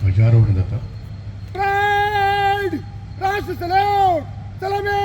ध्वजारोहण जाता. राष्ट्र सलाम सलामी.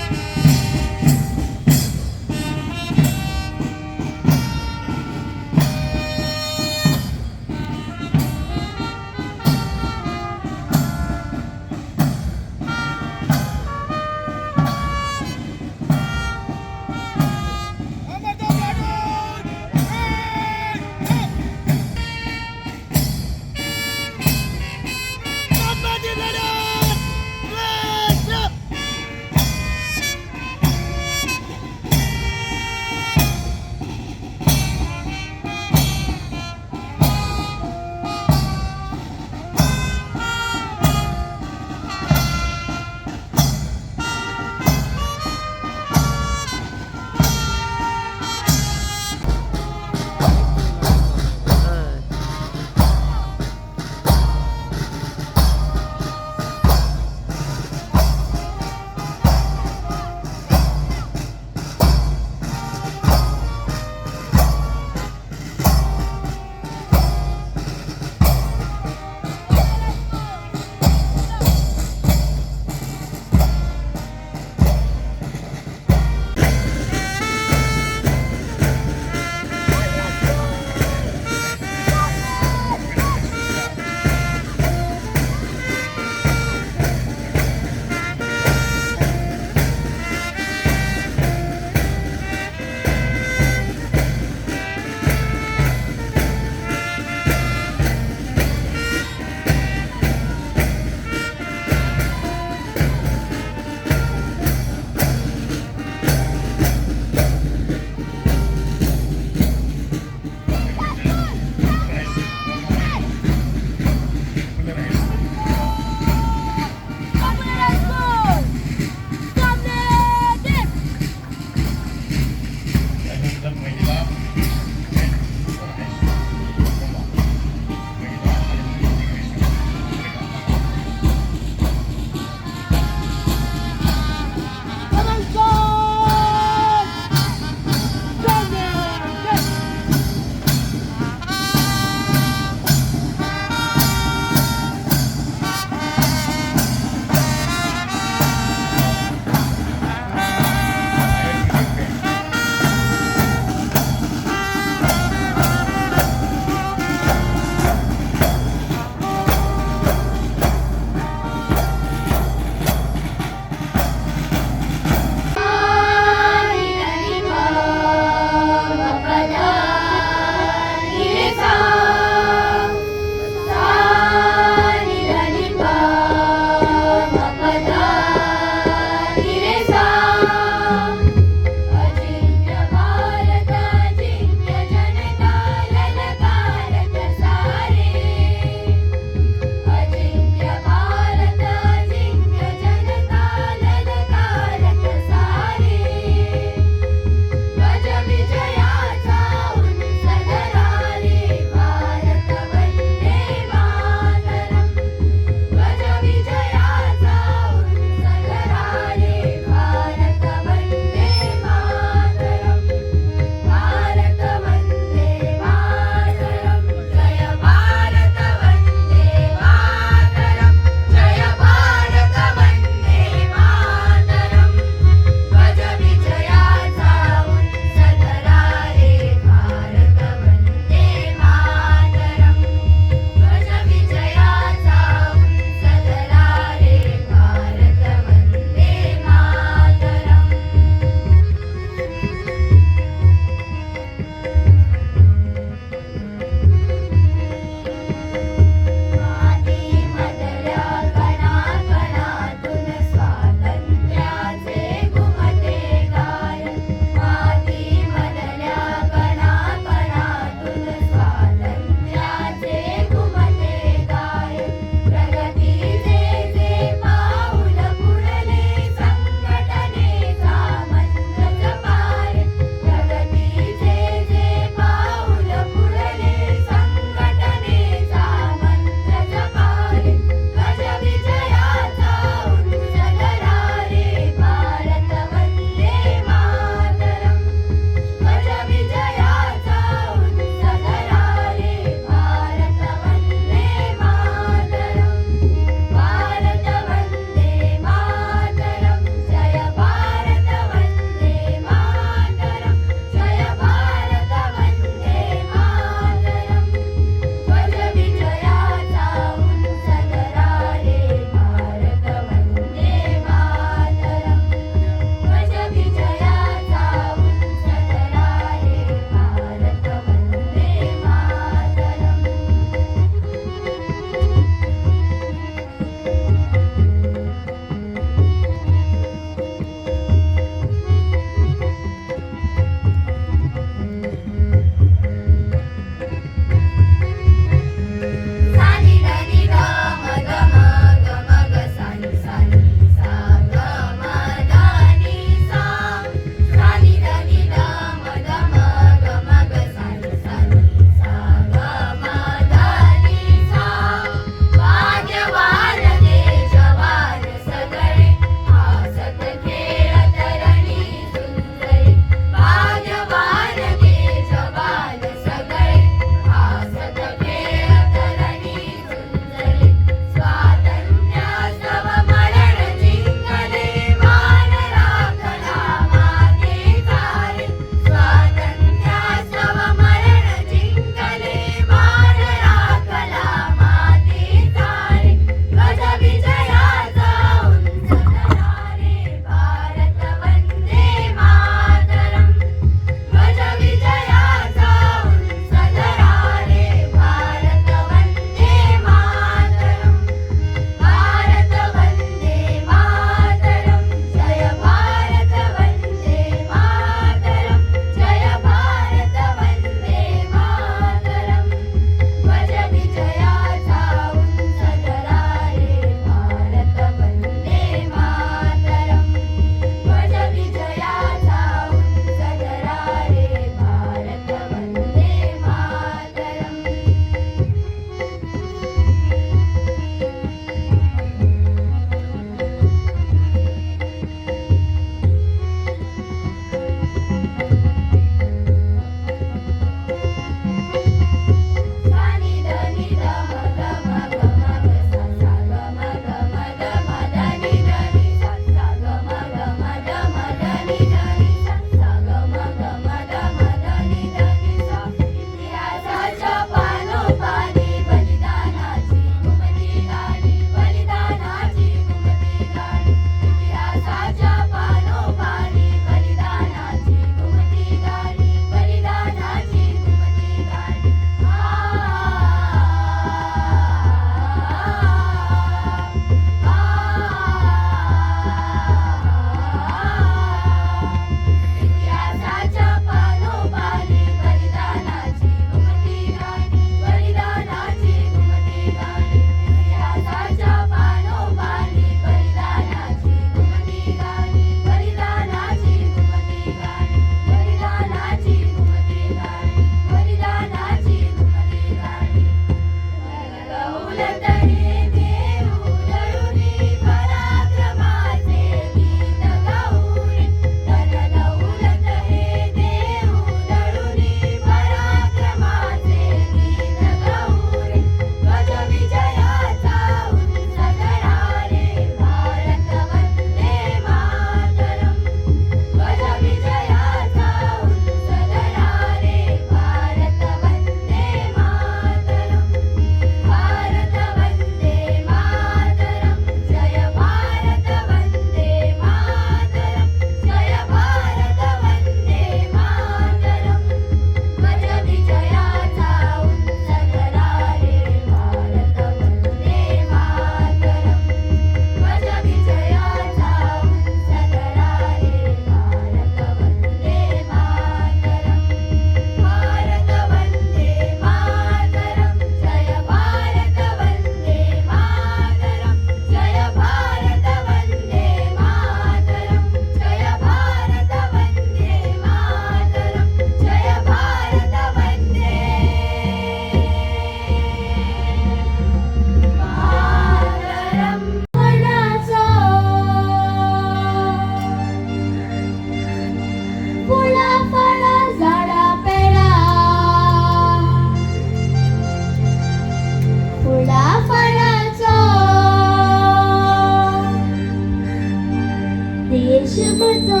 देशाचो.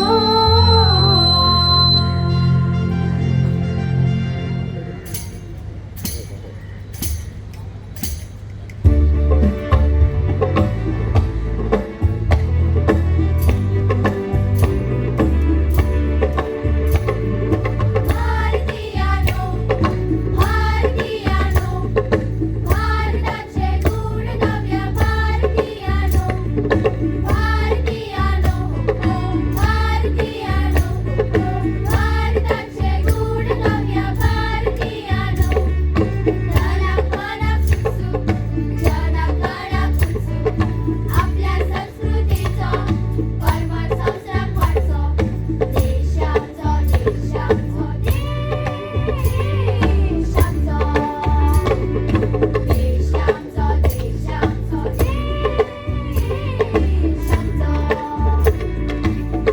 भारतीयानो, भारतीयानो, भारताचे गुण गाऊया. भारतीयानो, भारतीयानो, भारतीयानो, भारताचे गुण गाऊया. भारतीयानो, जना कणा कुसू, जना कणा कुसू, आपल्या संस्कृतीचो परमळ संवसाराक वाडचो. देशाचो, देशाचो, देशाचो, देशाचो, देशाचो, देशाचो.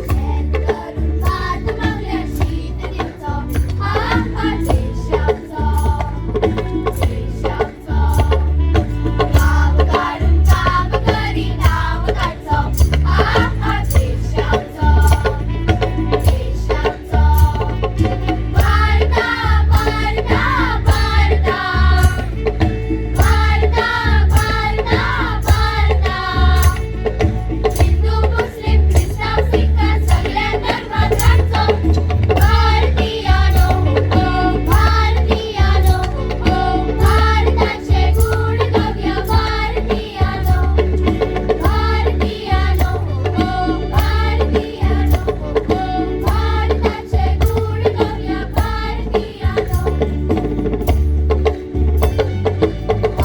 शेत करून भात मागल्या शीत दिवचो, हा हा. देशाचो, देशाचो. काम काडून काम करी नाव काडचो, हा हा. देशाचो, देशाचो. भारता, भारता, भारता, भारता, भारता, भारता. हिंदू, मुस्लिम, क्रिस्तांव, सिख, सगळ्या धर्मात रावचो. भारतीयानो, भारतीयानो, भारताचे गुण गाऊया. भारतीयानो, भारतीयानो, भारतीयानो, भारताचे गुण गाऊया. भारतीयानो.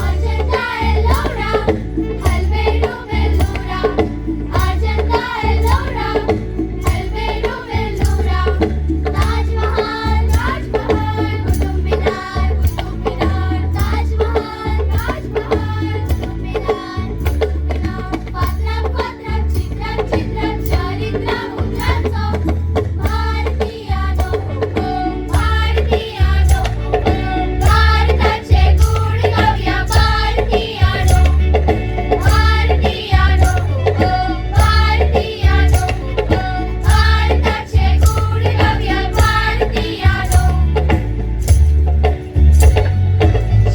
अजंता एलोरा, हलवेरू वेलुरा. अजंता एलोरा, हलवेरू वेलुरा. ताजमहाल, ताजमहाल, कुतुब मीनार, कुतुब मीनार. ताजमहाल, ताजमहाल, कुतुब मीनार, कुतुब मीनार. फातरां फातरां चित्रां चित्रां चरित्रां उतरांचो. भारतीयानो, भारतीयानो, भारताचे गुण गाऊया. भारतीयानो, भारतीयानो, भारतीयानो, भारताचे गुण गाऊया. भारतीयानो.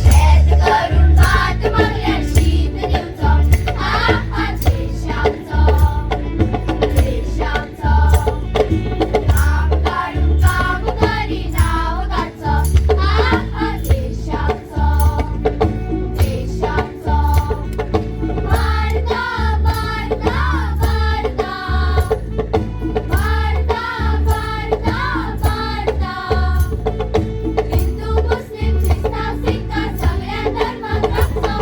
शेत करून भात मागल्या शीत दिवचो, हा हा. देशाचो, देशाचो. काम काडून काम करी नाव काडचो, हा हा. देशाचो, देशाचो. भारता, भारता, भारता, भारता, भारता, भारता. हिंदू, मुस्लिम, क्रिस्तांव, सिख, सगळ्या धर्मात रावचो.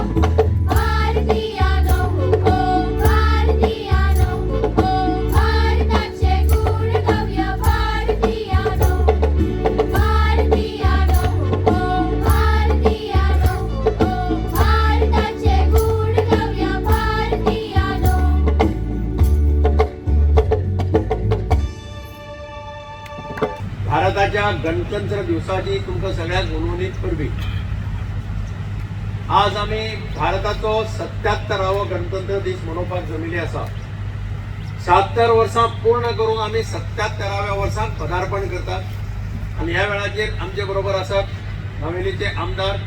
भारतीयानो, भारतीयानो, भारताचे गुण गाऊया. भारतीयानो, भारतीयानो, भारतीयानो, भारताचे गुण गाऊया. भारतीयानो. भारताच्या गणतंत्र दिवसाची तुमकां सगळ्यांक हुनहुनीत परबी. आज आमी भारताचो 77वो गणतंत्र दीस मनोवपाक जमिल्ले आसा. 76 वर्सां पूर्ण करून आमी 77व्या वर्सांत पदार्पण करतात आनी ह्या वेळाचेर आमचे बरोबर आसात नावेलीचे आमदार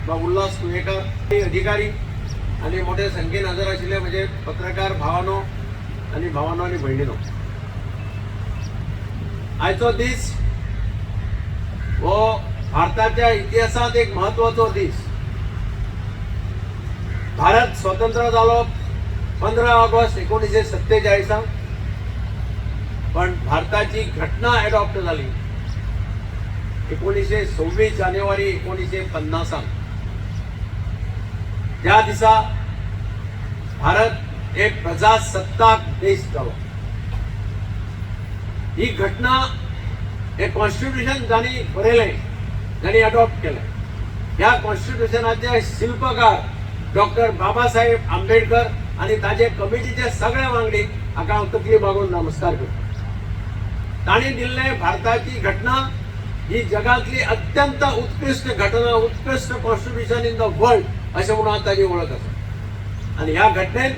बाब उल्हास तुयेंकार, अधिकारी आनी मोठे संख्येन हजर आशिल्ले म्हजे पत्रकार भावानो आनी भावानो आनी भयणीनो. आयचो दीस हो भारताच्या इतिहासात एक महत्वाचो दीस. भारत स्वतंत्र जालो 15 ऑगस्ट 1947साक, पण भारताची घटना एडॉप्ट झाली 1926 जानेवारी 1950साक. ज्या दिसा भारत एक प्रजासत्ताक देश जालो. ही घटना, हे कॉन्स्टिट्युशन जांणी बरयलें, जांणी अडॉप्ट केलें, ह्या कॉन्स्टिट्युशनाचे शिल्पकार डॉक्टर बाबासाहेब आंबेडकर आनी ताजे कमिटीचे सगळे वांगडी हाका हांव तकली बागोवन नमस्कार करता. तांणी दिल्ले भारताची घटना ही जगातली अत्यंत उत्कृश्ट घटना, उत्कृश्ट कॉन्स्टिट्युशन इन the world अशें म्हणून ताजी वळख आसा. आनी ह्या घटनेन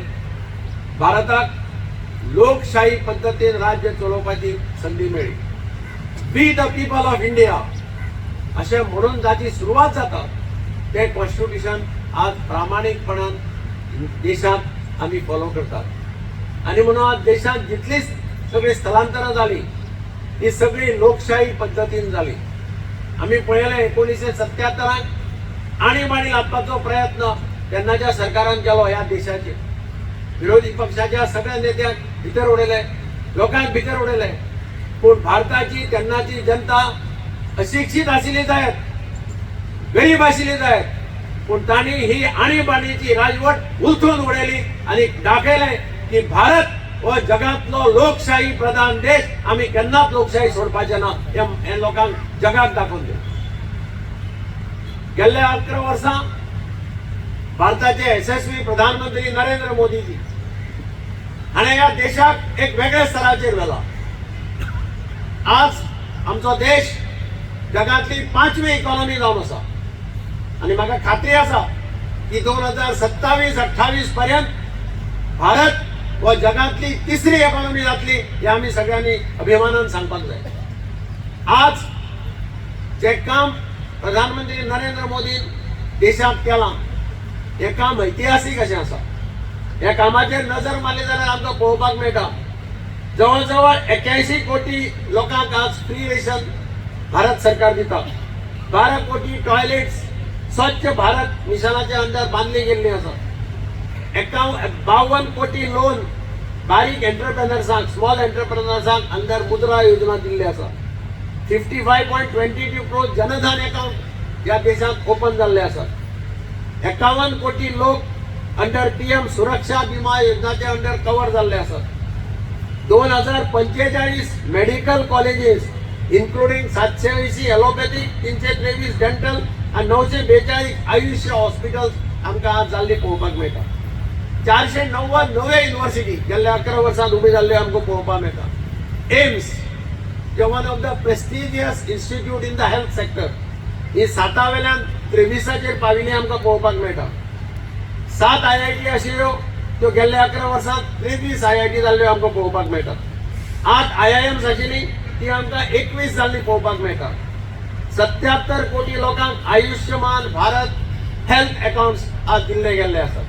भारताक लोकशाही पद्दतीन राज्य चलोवपाची संदी मेळ्ळी. "We the people of India" अशें म्हणून जाची सुरवात जाता तें कॉन्स्टिट्युशन आज प्रामाणीकपणान देशांत आमी फॉलो करतात. आनी म्हणून आज देशांत जितली सगळीं स्थलांतरां जालीं ती सगळी लोकशाही पद्दतीन जाली. आमी पळयलें, 1977त आणीबाणी लादपाचो प्रयत्न तेन्नाच्या सरकारान केलो. ह्या देशाचेर विरोधी पक्षाच्या सगळ्या नेत्यांक भितर उडयले, लोकांक भितर उडयले. पूण भारताची तेन्नाची जनता अशिक्षीत आशिल्ली जायत, गरीब आशिल्ली जायत, पूण तांणी ही आणीबाणीची राजवट उलथून उडयली आनी दाखयलें की भारत हो जगांतलो लोकशाही प्रधान देश, आमी केन्नाच लोकशाही सोडपाचे ना, हें हें लोकांक जगाक दाखोवन दिलें. गेल्ल्या 11 वर्सां भारताचे यशस्वी प्रधानमंत्री नरेंद्र मोदीजी हाणें ह्या देशाक एक वेगळ्या स्तराचेर व्हेला. आज आमचो देश जगांतली पांचवी इकॉनॉमी जावन आसा आनी म्हाका खात्री आसा की 2027-28 पर्यंत भारत हो जगांतली तिसरी इकॉनॉमी जातली, हें आमी सगळ्यांनी अभिमानान सांगपाक जाय. आज जे काम प्रधानमंत्री नरेंद्र मोदीन देशांत केलां, हें काम ऐतिहासीक अशें आसा. ह्या कामाचेर नजर मारली जाल्यार आमकां पळोवपाक मेळटा, जवळ जवळ 81 कोटी लोकांक आज फ्री रेशन भारत सरकार दिता. 12 कोटी टॉयलेट्स स्वच्छ भारत मिशनाच्या अंडर बांदली गेल्ली आसा. 52 कोटी लोन बारीक एंटरप्रेनर्सांक, स्मॉल एंटरप्रेनर्सांक अंडर मुद्रा योजना दिल्ली आसा. 55.22 crore Jan Dhan account ह्या देशांत ओपन जाल्ले आसात. 51 कोटी लोक अंडर पीएम सुरक्षा विमा योजनाचे अंडर कव्हर जाल्ले आसात. 2045 medical colleges, including 780 allopathic, 323 dental आनी 942 आयुष्य हॉस्पिटल्स आमकां आज जाल्ली पळोवपाक मेळटा. 490 नवे युनिव्हर्सिटी गेल्ल्या 11 वर्सांत उबी जाल्ल्यो आमकां पळोवपाक मेळटा. AIIMS J one of the prestigious institute in the health sector, ही साता वेल्यान 23चेर पाविल्ली आमकां पळोवपाक मेळटा. सात आयआयटी आशिल्ल्यो त्यो गेल्ल्या 11 वर्सांत 23 आयआयटी जाल्ल्यो आमकां पळोवपाक मेळटात. आठ आयआयएम्स आशिल्ली ती आमकां 21 जाल्ली पळोवपाक मेळटा. 77 कोटी लोकांक आयुष्यमान भारत हेल्थ अकाउंट्स आज दिल्ले गेल्ले आसात.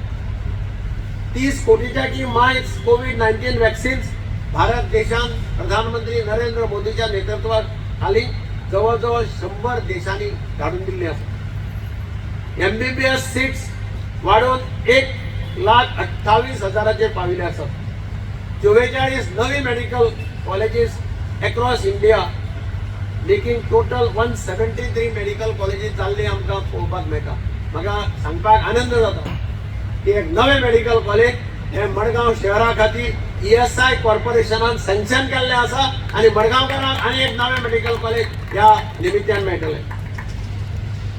30 कोटीच्या की मायज कोवीड 19 वॅक्सिन्स भारत देशान प्रधानमंत्री नरेंद्र मोदीच्या नेतृत्वात खाली जवळ जवळ 100 देशांनी धाडून दिल्ली आसा. एमबीबीएस सीट्स वाडोवन 1,28,000चेर पाविल्ले आसात. 44 नवी medical colleges across India, making total 173 medical colleges जाल्ली आमकां पळोवपाक मेळटा. म्हाका सांगपाक आनंद जाता की एक नवें मेडिकल कॉलेज हे मडगांव शहरा खातीर ईएसआय कॉर्पोरेशनान सँक्शन केल्लें आसा आनी मडगांवकारांक आनी एक नवें मेडिकल कॉलेज ह्या निमित्यान मेळटलें.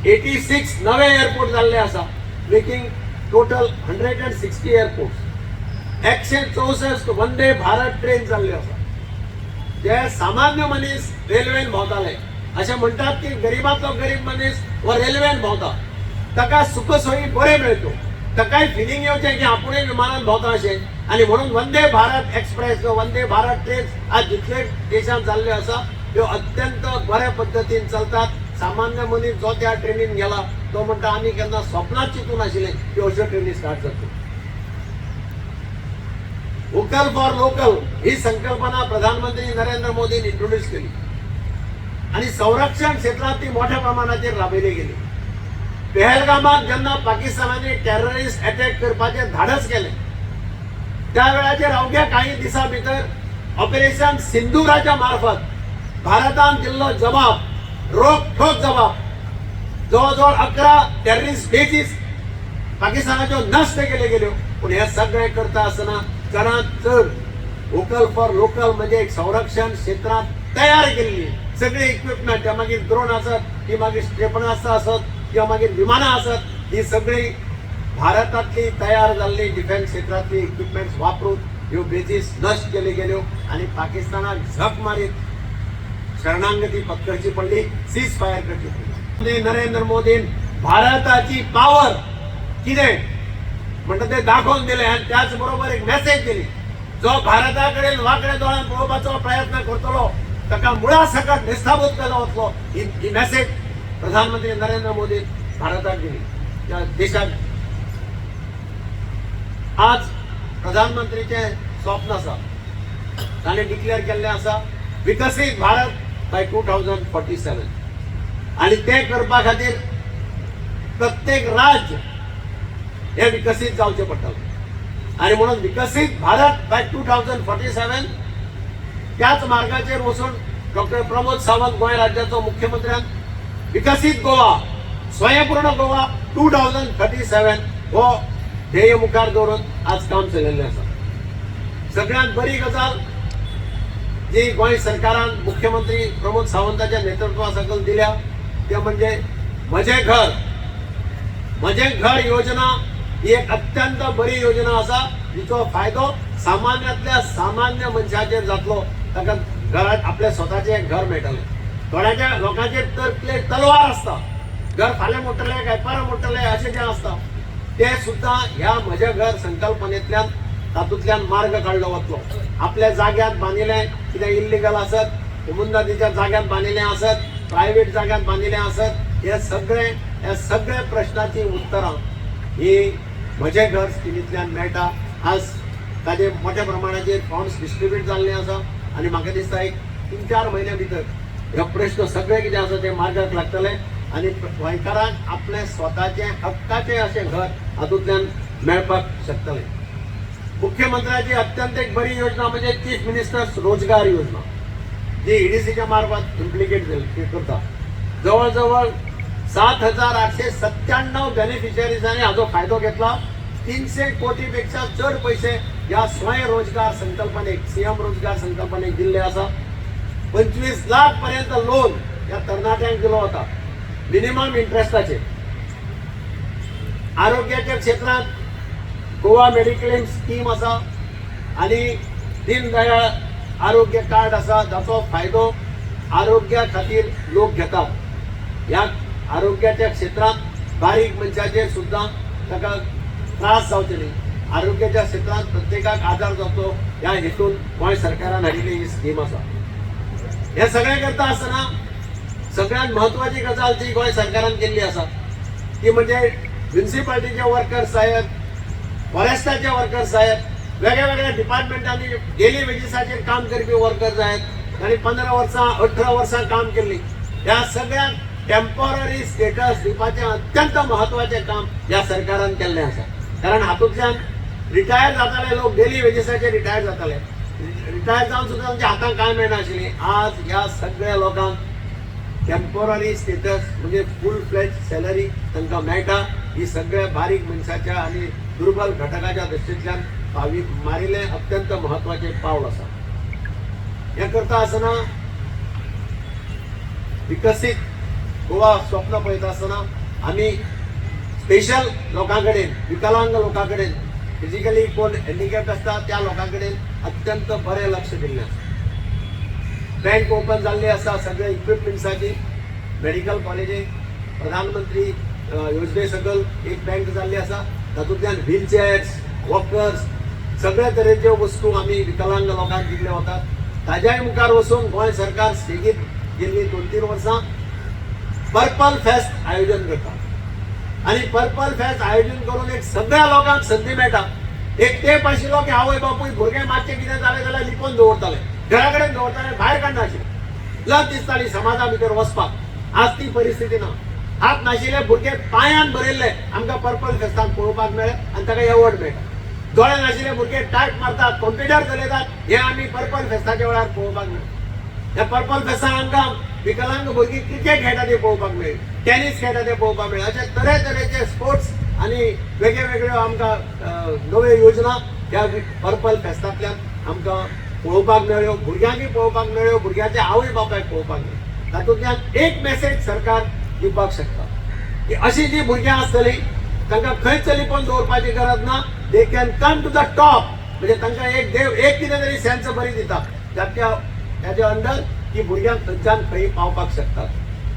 86 नवे एअरपोर्ट जाल्ले आसा, making total 160 airport. 164 Vande Bharat train जाल्ल्यो आसा. जे सामान्य मनीस रेल्वेन भोंवताले, अशें म्हणटात की गरिबांतलो गरीब मनीस हो रेल्वेन भोंवता, ताका सुखसोयी बऱ्यो मेळट्यो, ताकाय फिलिंग येवचें की आपुणूय विमानान भोंवता अशें. आनी म्हणून वंदे भारत एक्सप्रेस किंवा वंदे भारत ट्रेन आज जितले देशांत जाल्ल्यो आसा त्यो अत्यंत बऱ्या पद्दतीन चलतात. सामान्य मनीस जो त्या ट्रेनीन गेला तो म्हणटा, आमी केन्ना स्वप्नात चिंतून नाशिल्लें की अश्यो ट्रेनी स्टार्ट जातल्यो. वोकल फॉर लोकल ही संकल्पना प्रधानमंत्री नरेंद्र मोदीन इंट्रोड्यूस केली आणि संरक्षण क्षेत्रात ती मोठ्या प्रमाणाचेर राबयली गेली. पेहलगामात जेन्ना पाकिस्तानाने टेररिस्ट अटॅक करपाचें धाडस केलें, त्या वेळाचेर अवघ्या काही दिसां भितर ऑपरेशन सिंदुराच्या मार्फत भारतान दिल्लो जबाब, रोखठोक जबाब, जवळ जवळ 11 टेररिस्ट बेजीस पाकिस्तानाच्यो नश्ट केले गेल्यो. पूण हे सगळें करता आसतना चडांत चड वोकल फॉर लोकल म्हणजे एक संरक्षण क्षेत्रांत तयार केल्ली सगळी इक्विपमेंट, त्या मागीर ड्रोन आसत, ती मागीर क्षेपणास्त्र आसत किंवा मागीर विमानां आसत, ही सगळी भारतातली तयार जाल्ली डिफेन्स क्षेत्रांतली इक्विपमेंट्स वापरून ह्यो बेजीस नश्ट केले गेल्यो आनी पाकिस्तानाक झक मारीत शरणागती पत्करची पडली, सीज फायर करची पडली. नरेंद्र मोदीन भारताची पावर कितें म्हणटा ते दाखोवन दिलें आनी त्याच बरोबर एक मेसेज दिली. जो भारता कडेन वांकड्या दोळ्यान पळोवपाचो प्रयत्न करतलो ताका मुळा सकट नेस्ताबूत केलो वतलो. ही ही मॅसेज प्रधानमंत्री नरेंद्र मोदी भारताक दिली, त्या देशाक. आज प्रधानमंत्रीचें स्वप्न आसा, ताणें डिक्लेअर केल्लें आसा विकसीत भारत बाय 2047. आनी तें करपा खातीर प्रत्येक राज्य हे विकसीत जावचें पडटलें. आनी म्हणून विकसीत भारत बाय 2047 त्याच मार्गाचेर वचून डॉक्टर प्रमोद सावंत गोंय राज्याचो मुख्यमंत्र्यान विकसीत गोवा, स्वयंपूर्ण गोवा 2037 हो ध्येय मुखार दवरून आज काम चलयल्लें आसा. सगळ्यांत बरी गजाल जी गोंय सरकारान मुख्यमंत्री प्रमोद सावंताच्या नेतृत्वा सकयल दिल्या ते म्हणजे म्हजें घर. म्हजें घर योजना ही एक अत्यंत बरी योजना आसा, जिचो फायदो सामान्यांतल्या सामान्य मनशाचेर जातलो. ताका घरात आपल्या स्वताचें एक घर मेळटलें. थोड्याच्या लोकांचेर तकलेर तलवार आसता, घर फाल्यां मोडटले काय परां मोडटले अशें जें आसता, ते सुद्दां ह्या म्हजें घर संकल्पनेंतल्यान तातूंतल्यान मार्ग काडलो वतलो. आपल्या जाग्यात बांदिलें कितें इल्लिगल आसत, कोमुनिदादीच्या जाग्यात बांदिलें आसत, प्रायव्हेट जाग्यात बांदिलें आसत, हे सगळे ह्या सगळ्या प्रश्नाची उत्तरां ही म्हजें घर स्किमींतल्यान मेळटा. आज ताजे मोठ्या प्रमाणाचेर फॉर्म्स डिस्ट्रिब्यूट जाल्ले आसा आनी म्हाका दिसता एक 3-4 म्हयन्या भितर हे प्रश्न सगळे कितें आसा ते मार्गाक लागतले आनी गोंयकारांक आपलें स्वताचें हक्काचें अशें घर हातूंतल्यान मेळपाक शकतलें. मुख्यमंत्र्याची अत्यंत एक बरी योजना म्हणजे चीफ मिनिस्टर्स रोजगार योजना, जी ईडीसीच्या मार्फत इम्प्लिकेट करता. जवळ जवळ 7897 बेनिफिशरीजांनी हाजो फायदो घेतला. 300 कोटीपेक्षा चड पैसे ह्या स्वयंरोजगार संकल्पनेक, सीएम रोजगार संकल्पनेक दिल्ले आसा. 25 लाख पर्यंत लोन ह्या तरणाट्यांक दिलो वता मिनिमम इंट्रस्टाचेर. आरोग्याच्या क्षेत्रांत गोवा मेडिक्लेम स्कीम आसा आनी दीनदयाळ आरोग्य कार्ड आसा, जाचो फायदो आरोग्या खातीर लोक घेतात. ह्या आरोग्याच्या क्षेत्रांत बारीक मनशाचेर सुद्दां ताका त्रास जावचे न्ही, आरोग्याच्या क्षेत्रांत प्रत्येकाक आदार जावचो ह्या हेतून गोंय सरकारान हाडिल्ली ही स्कीम आसा. हे सगळें करता आसतना सगळ्यात म्हत्वाची गजाल जी गोंय सरकारान केल्ली आसा ती म्हणजे म्युन्सिपाल्टीचे वर्कर्स आहेत, फॉरेस्टाचे वर्कर्स आहेत, वेगळ्या वेगळ्या डिपार्टमेंटांनी डेली वेजीसाचेर काम करपी वर्कर्स आहेत आनी 15 वर्सां, 18 वर्सां काम केल्ली, ह्या सगळ्यांक टेम्पोररी स्टेटस दिवपाचें अत्यंत म्हत्वाचें काम ह्या सरकारान केल्लें आसा. कारण हातूंतल्यान रिटायर जाताले लोक, डेली वेजीसाचेर रिटायर जाताले, रिटायर जावन सुद्दां तांच्या हातांत कांय मेळनाशिल्लें. आज ह्या सगळ्या लोकांक टेम्पोररी स्टेटस म्हणजे फूल फ्लॅज सॅलरी तांकां मेळटा. ही सगळ्या बारीक मनशाच्या आनी दुर्बल घटकाच्या दृश्टींतल्यान पावी मारिल्लें अत्यंत म्हत्वाचें पावल आसा. हें करता आसतना, विकसीत गोवा स्वप्न पळयता आसतना आमी स्पेशल लोकां कडेन, विकलांग लोकां कडेन, फिजिकली कोण हँडिकॅप्ड आसता त्या लोकां कडेन अत्यंत बरें लक्ष दिल्लें आसा. बँक ओपन जाल्ली आसा सगळे इक्विपमेंट्साची. मेडिकल कॉलेजी प्रधानमंत्री योजने सकयल एक बँक जाल्ली आसा. तातूंतल्यान व्हीलचेअर्स, वॉकर्स, सगळे तरेच्यो वस्तू आमी विकलांग लोकांक दिल्ले वतात. ताज्याय मुखार वचून गोंय सरकार सेगीत गेल्ली 2-3 वर्सां पर्पल फेस्ट आयोजन करता आनी पर्पल फेस्ट आयोजन करून एक सगळ्या लोकांक संदी मेळटा. एक तेंप आशिल्लो की आवय बापूय भुरगें मातशें कितें जालें जाल्यार लिपोवन दवरताले, घरा कडेन दवरताले, भायर काडनाशिल्ले, लज दिसताली समाजा भितर वचपाक. आज ती परिस्थिती ना. हात नाशिल्ले भुरगे पांयान भरिल्ले आमकां पर्पल फेस्तान पळोवपाक मेळ्ळे आनी ताका एवॉर्ड मेळटा. दोळे नाशिल्ले भुरगे टायप मारतात, कंप्युटर चलयतात, हे आमी पर्पल फेस्ताच्या वेळार पळोवपाक मेळ्ळे. ह्या पर्पल फेस्तान आमकां विकलांग भुरगीं क्रिकेट खेळटा ते पळोवपाक मेळ्ळी, टेनीस खेळटा ते पळोवपाक मेळ्ळे. अशे तरेतरेचे स्पोर्ट्स आनी वेगळे वेगळ्यो आमकां नव्यो योजना ह्या पर्पल फेस्तांतल्यान आमकां पळोवपाक मेळ्ळ्यो, भुरग्यांकूय पळोवपाक मेळ्ळ्यो, भुरग्यांच्या आवय बापायक पळोवपाक मेळ्ळ्यो. तातूंतल्यान एक मेसेज सरकार दिवपाक शकता की अशी जी भुरग्यां आसतलीं तांकां खंयच लिपोवन दवरपाची गरज ना. They can come to the top. म्हणजे तांकां एक देव एक कितें तरी सेन्स बरी दिता, ताच्या ताच्या अंडर की भुरग्यांक थंयच्यान खंय पावपाक शकतात.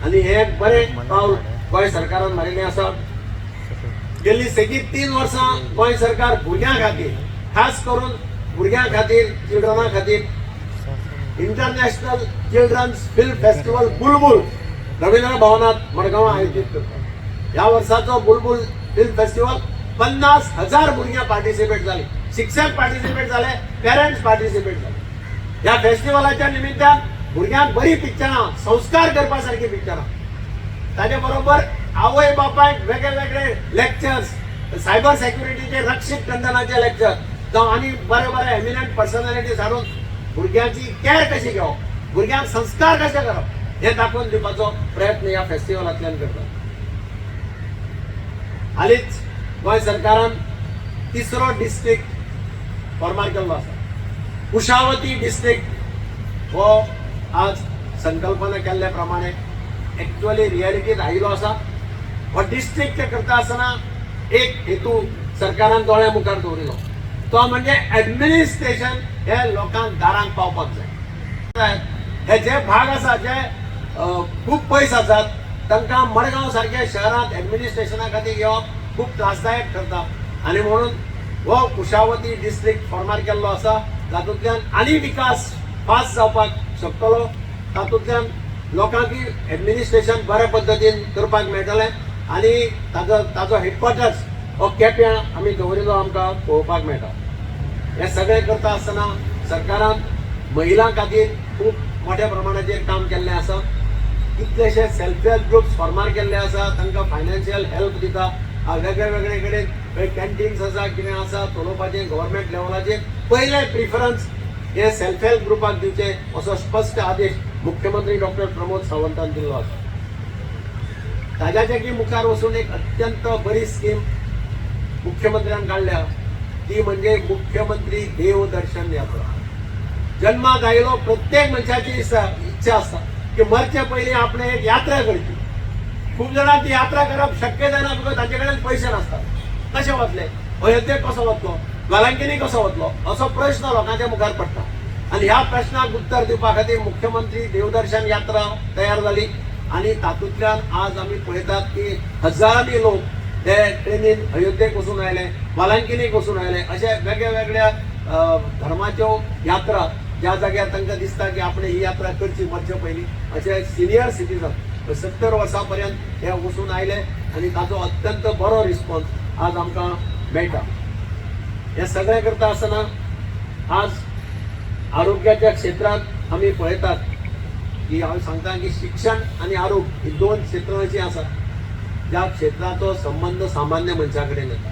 आनी हें एक बरें पावल गोंय सरकारान मारिल्लें आसा. गेल्ली सेगीत 3 वर्सां गोंय सरकार भुरग्यां खातीर, खास करून भुरग्यां खातीर, चिल्ड्रना खातीर International Children's Film Festival Bulbul Ravindra भवनात मडगांवां आयोजीत करतात. ह्या वर्साचो बुलबुल फिल्म फेस्टिवल 50,000 भुरग्यां पार्टिसिपेट जाली, शिक्षक पार्टिसिपेट जाले, पेरंट्स पार्टिसिपेट जाले. ह्या फेस्टिवलाच्या निमित्तान भुरग्यांक बरी पिक्चरां, संस्कार करपा सारकी पिक्चरां, ताजे बरोबर आवय बापायक वेगळे वेगळे लेक्चर्स, सायबर सेक्युरिटीचे रक्षीत टंडनाचे लेक्चर जावं आनी बरे बरे एमिनंट पर्सनॅलिटीज हाडून भुरग्यांची कॅर कशी घेवप, भुरग्यांक संस्कार कशे करप हे दाखोवन दिवपाचो प्रयत्न ह्या फेस्टिवलांतल्यान करतात. हालींच गोंय सरकारान तिसरो डिस्ट्रिक्ट फॉर्मार केल्लो आसा. कुशावती डिस्ट्रिक्ट हो आज संकल्पना केल्ल्या प्रमाणे एक्च्युअली रियलिटीत आयिल्लो आसा. हो डिस्ट्रिक्ट करता आसतना एक हेतू सरकारान दोळ्या मुखार दवरिल्लो, तो म्हणजे एडमिनिस्ट्रेशन हे लोकांक दारांक पावपाक जाय. हे जे भाग आसा जे खूब पयस आसात, तांकां मडगांव सारक्या शहरांत एडमिनिस्ट्रेशना खातीर येवप खूब त्रासदायक ठरता आनी म्हणून हो कुशावती डिस्ट्रिक्ट फॉर्मार केल्लो आसा. तातूंतल्यान आनी विकास फास्ट जावपाक शकतलो, तातूंतल्यान लोकांकय एडमिनिस्ट्रेशन बऱ्या पद्दतीन करपाक मेळटलें आनी ताजो हेडक्वॉर्टर्स हो केप्यां आमी दवरिल्लो आमकां पळोवपाक मेळटा. हे सगळें करता आसतना सरकारान महिलां खातीर खूब मोठ्या प्रमाणाचेर काम केल्लें आसा. कितलेशे सेल्फ हेल्प ग्रुप्स फॉर्मार केल्ले आसा, तांकां फायनान्शियल हेल्प दिता. वेगळे वेगळे कडेन खंय कॅन्टीन्स आसा, कितें आसा चलोवपाचें, गव्हर्मेंट लेवलाचेर पयलें प्रिफरन्स हे सेल्फ हेल्प ग्रुपाक दिवचें असो स्पश्ट आदेश मुख्यमंत्री डॉक्टर प्रमोद सावंतान दिल्लो आसा. ताज्याच्याकी मुखार वचून एक अत्यंत बरी स्कीम मुख्यमंत्र्यान काडल्या, ती म्हणजे मुख्यमंत्री देवदर्शन यात्रा. जन्माक आयलो प्रत्येक मनशाची इच्छा आसता की मरचे पयलीं आपणें एक यात्रा करची. खूब जाणांक ती यात्रा करप शक्य जायना, because तांचे कडेन पयशे नासतात. कशे वतले, अयोध्येक कसो वतलो, वेलांकिनी कसो वतलो, असो प्रश्न लोकांच्या मुखार पडटा. आनी ह्या प्रश्नाक उत्तर दिवपा खातीर मुख्यमंत्री देवदर्शन यात्रा तयार जाली आनी तातूंतल्यान आज आमी पळयतात की हजारांनी लोक ते ट्रेनीन अयोध्येक वचून आयले, वालांकिनीक वचून आयले. अशे वेगळ्या वेगळ्या धर्माच्यो यात्रा ज्या जाग्यार तांकां दिसता की आपणे ही यात्रा करची मरचे पयलीं, अशे सिनियर सिटीजन 70 वर्सां पर्यंत हे वचून आयले आनी ताचो अत्यंत बरो रिस्पॉन्स आज आमकां मेळटा. हे सगळें करता आसतना आज आरोग्याच्या क्षेत्रांत आमी पळयतात की हांव सांगता की शिक्षण आनी आरोग्य ही दोन क्षेत्रां अशीं आसात ज्या क्षेत्राचो संबंद सामान्य मनशा कडेन येता.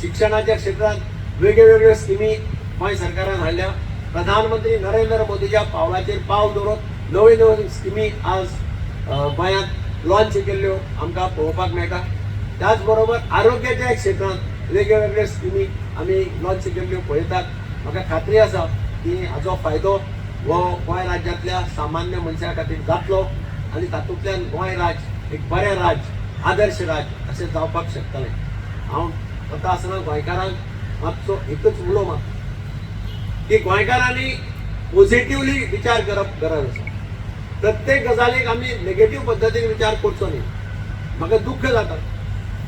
शिक्षणाच्या क्षेत्रांत वेगळ्यो वेगळ्यो स्किमी गोंय सरकारान हाडल्या. प्रधानमंत्री नरेंद्र मोदीच्या पावलाचेर पावल दवरत नव्यो नव्यो स्किमी आज गोंयांत लॉन्च केल्ल्यो आमकां पळोवपाक मेळटा. त्याच बरोबर आरोग्याच्या क्षेत्रांत वेगळ्यो वेगळ्यो स्किमी आमी लॉन्च केल्ल्यो पळयतात. म्हाका खात्री आसा की हाचो फायदो हो गोंय राज्यांतल्या सामान्य मनशा खातीर जातलो आनी तातूंतल्यान गोंय राज्य एक बरें राज्य, आदर्श राज्य अशें जावपाक शकतलें. हांव वता आसतना गोंयकारांक मातसो एकच उलो मारता की गोंयकारांनी पॉझिटिवली विचार करप गरज आसा. प्रत्येक गजालीक आमी नेगेटीव पद्दतीन विचार करचो न्ही. म्हाका दुख्ख जाता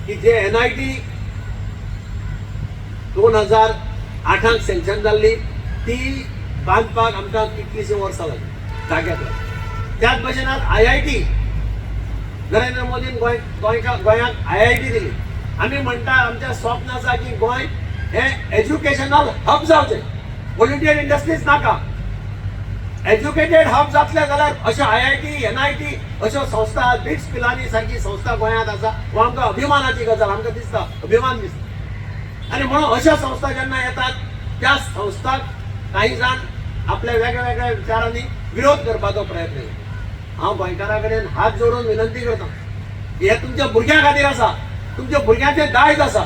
की जे एनआयटी 2008 सँक्शन जाल्ली, ती बांदपाक आमकां कितलींशीं वर्सां लागलीं जाग्याक लागली. त्याच भशेन आज आयआयटी, नरेंद्र मोदीन गोंय गोंयका गोंयाक आयआयटी दिली. आमी म्हणटा, आमचें स्वप्न आसा की गोंय हें एज्युकेशनल हब जावचें, पॉल्युटेड इंडस्ट्रीज नाका. एज्युकेटेड हब जातले जाल्यार अश्यो आयआयटी, एनआयटी अश्यो संस्था, बिट्स पिलानी सारकी संस्था गोंयांत आसा, हो आमकां अभिमानाची गजाल आमकां दिसता, अभिमान दिसता. आनी म्हणून अश्यो संस्था जेन्ना येतात, त्या संस्थाक काही जाण आपल्या वेगळ्या वेगळ्या विचारांनी विरोध करपाचो प्रयत्न करता. हांव गोंयकारां कडेन हात जोडून विनंती करता की हे तुमच्या भुरग्यां खातीर आसा, तुमच्या भुरग्यांचें दायज आसा.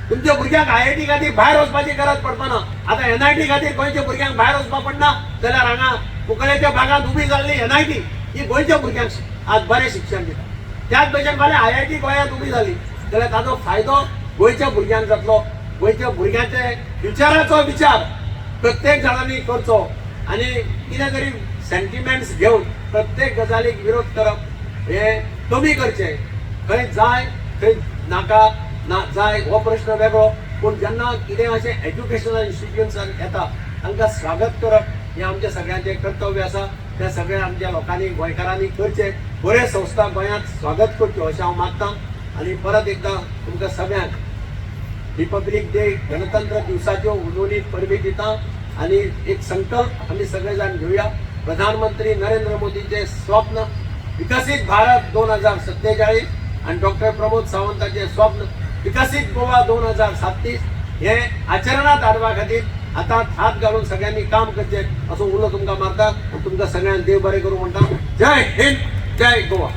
तुमच्या भुरग्यांक आयआयटी खातीर भायर वचपाची गरज पडपाना. आतां एनआयटी खातीर गोंयच्या भुरग्यांक भायर वचपाक पडना जाल्यार हांगा कुंकळेच्या भागांत उबी जाल्ली एनआयटी ही गोंयच्या भुरग्यांक आज बरें शिक्षण दिता. त्याच भशेन फाल्यां आयआयटी गोंयांत उबी जाली जाल्यार ताजो फायदो गोंयच्या भुरग्यांक जातलो. गोंयच्या भुरग्यांचे फ्युचराचो विचार प्रत्येक जाणांनी करचो आनी कितें तरी सेंटिमेंट्स घेवन प्रत्येक गजालीक विरोध करप हे कमी करचें. खंय जाय, खंय नाका ना जाय हो प्रश्न वेगळो. पूण जेन्ना कितें अशें एज्युकेशनल इन्स्टिट्युशन्सान येता तांकां स्वागत करप हें आमचें सगळ्यांचें कर्तव्य आसा. तें सगळें आमच्या लोकांनी, गोंयकारांनी करचें. बऱ्यो संस्था गोंयांत स्वागत करच्यो अशें हांव मागता आनी परत एकदां तुमकां सगळ्यांक रिपब्लीक डे, गणतंत्र दिवसाच्यो उलोवणी परबी दिता आनी एक संकल्प आमी सगळे जाण घेवया. प्रधानमंत्री नरेंद्र मोदीचे स्वप्न विकसीत भारत 2047 आनी डॉक्टर प्रमोद सावंताचे स्वप्न विकसीत गोवा 2037 हे आचरणात हाडपा खातीर हातात हात घालून सगळ्यांनी काम करचें असो उलो तुमकां मारता आनी तुमकां सगळ्यांक देव बरें करूं म्हणटा. जय हिंद, जय गोवा.